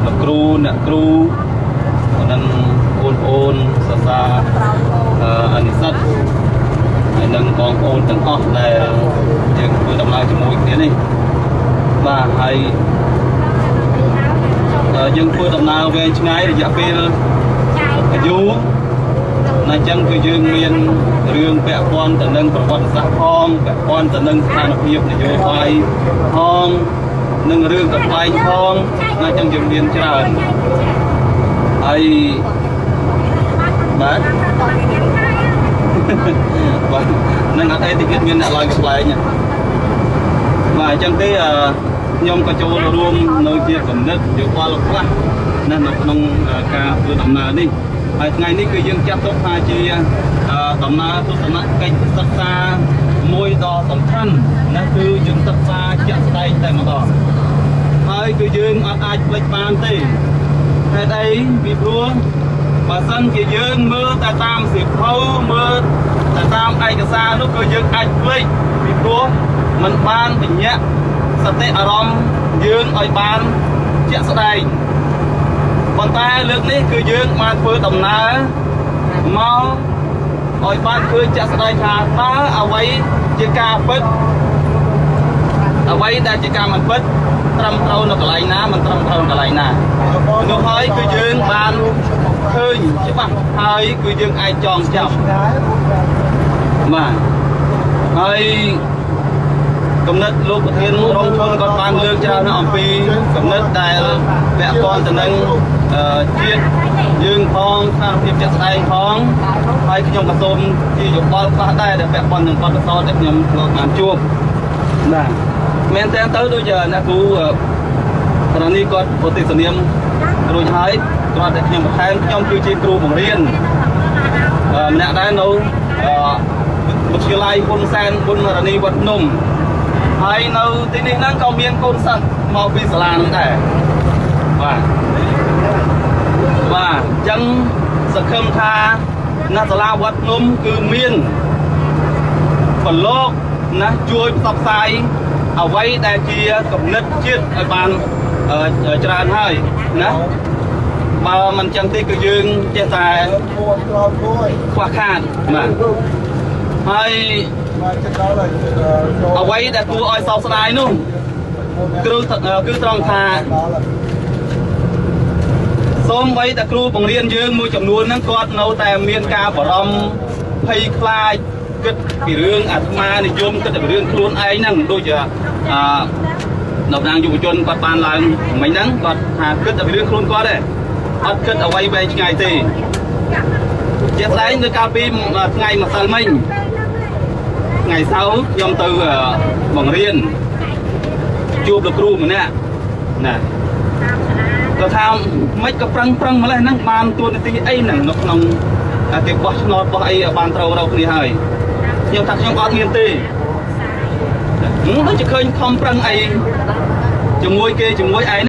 លោកគ្រូអ្នកគ្រូនិងបងប្អូនសិស្សាអនិស្សិតហើយនិងបងប្អូនទាំងអស់ដែលយើងធ្វើដំណើរជាមួយគ្នានេះបាទហើយយើងធ្វើដំណើរវែងឆ្ងាយរយៈពេលយូរណាអញ្ចឹងគឺយើងមានរឿងពាក់ព័ន្ធទៅនឹងប្រវត្តិសាស្ត្រផងពាក់ព័ន្ធទៅនឹងស្ថានភាពនយោបាយផងនិងរឿងកំប្លែងផងណាអញ្ចឹងយើងមានច្រើនហើយបាទបាទនឹងអត់អីតិចទៀតមានអ្នកឡើងកំប្លែងបាទអញ្ចឹងទេខ្ញុំក៏ចូលរួមនៅជាគំនិតយោបល់ខ្លះណានៅក្នុងការធ្វើដំណើរនេះហើយថ្ងៃនេះគឺយើងចាត់ទុកថាជាដំណើរទស្សនកិច្ចសិក្សាមួយដ៏សំខាន់ណាគឺយើងសិក្សាជាក់ស្ដែងតែម្ដងហើយគឺយើងអត់អាចភ្លេចបានទេហេតុអីពីព្រោះបើសិនជាយើងមើលតែតាមសៀវភៅមើលតែតាមឯកសារនោះគឺយើងអាចភ្លេចពីព្រោះมันបានបញ្ញត្តិសតិអារម្មណ៍យើងឲ្យបានជាក់ស្ដែងប៉ុន្តែលើកនេះគឺយើងបានធ្វើដំណើរមកឲ្យបានឃើញជាក់ស្ដែងថាតើអ្វីជាការពិតអ្វីដែលជាការមិនពិតត្រឹមត្រូវនៅកន្លែងណាមិនត្រឹមត្រូវនៅកន្លែងណានោះហើយគឺយើងបានឃើញច្បាស់ហើយគឺយើងអាចចងចាំបាទហើយគំនិតលោកប្រធានរងឈុនគាត់បានលើកច្រើនណាស់អំពីគំនិតដែលពាក់ព័ន្ធទៅនឹងជាតិយើងផងស្ថានភាពជាក់ស្ដែងផងហើយខ្ញុំក៏សូមជាយោបល់ខ្លះដែរដែលពាក់ព័ន្ធនឹងបទពិសោធន៍ដែលខ្ញុំធ្លាប់បានជួបបាទមែនតើទៅដូចអ្នកគ្រូត្រង់នេះគាត់ឧទ្ទិសនាមរួចហើយគ្រាន់តែខ្ញុំបន្ថែមខ្ញុំគឺជាគ្រូបង្រៀនម្នាក់ដែរនៅវិទ្យាល័យហ៊ុនសែនប៊ុនរនីវត្តភ្នំហើយនៅទីនេះហ្នឹងក៏មានកូនសិស្សមកពីសាលាហ្នឹងដែរបាទបាទអញ្ចឹងសង្ឃឹមថាណាសាលាវត្តភ្នំគឺមានប្រឡោកណាជួយផ្សព្វផ្សាយអ្វីដែលជាគំនិតជាតិឲ្យបានច្រើនហើយណាបើមិនចឹងទេគឺយើងចេះតែខ្វះខាតបាទហើយអ្វីដែលគួរឲ្យសោកស្ដាយនោះគឺគឺត្រង់ថាសូម្បីតែគ្រូបង្រៀនយើងមួយចំនួនហ្នឹងគាត់នៅតែមានការបារម្ភភ័យខ្លាចគិតពីរឿងអាត្មានិយមគិតពីរឿងខ្លួនឯងហ្នឹងដូចជាអឺតំណាងយុវជនគាត់បានឡើងមិញហ្នឹងគាត់ថាគិតតែពីរឿងខ្លួនគាត់ទេអត់គិតអ្វីវែងឆ្ងាយទេជាក់ស្ដែងនៅកាលពីថ្ងៃម្សិលមិញថ្ងៃសៅរ៍ខ្ញុំទៅបង្រៀនជួបលោកគ្រូម្នាក់ណាគាត់ថាមិនក៏ប្រឹងប្រឹងម្លេះហ្នឹងបានតួនាទីអីហ្នឹងនៅក្នុងគេបោះឆ្នោតបោះអីបានត្រូវរកគ្នាហើយខ្ញុំថាខ្ញុំអត់មានទេដូចជាឃើញខំប្រឹងអីជាមួយគេជាមួយឯង។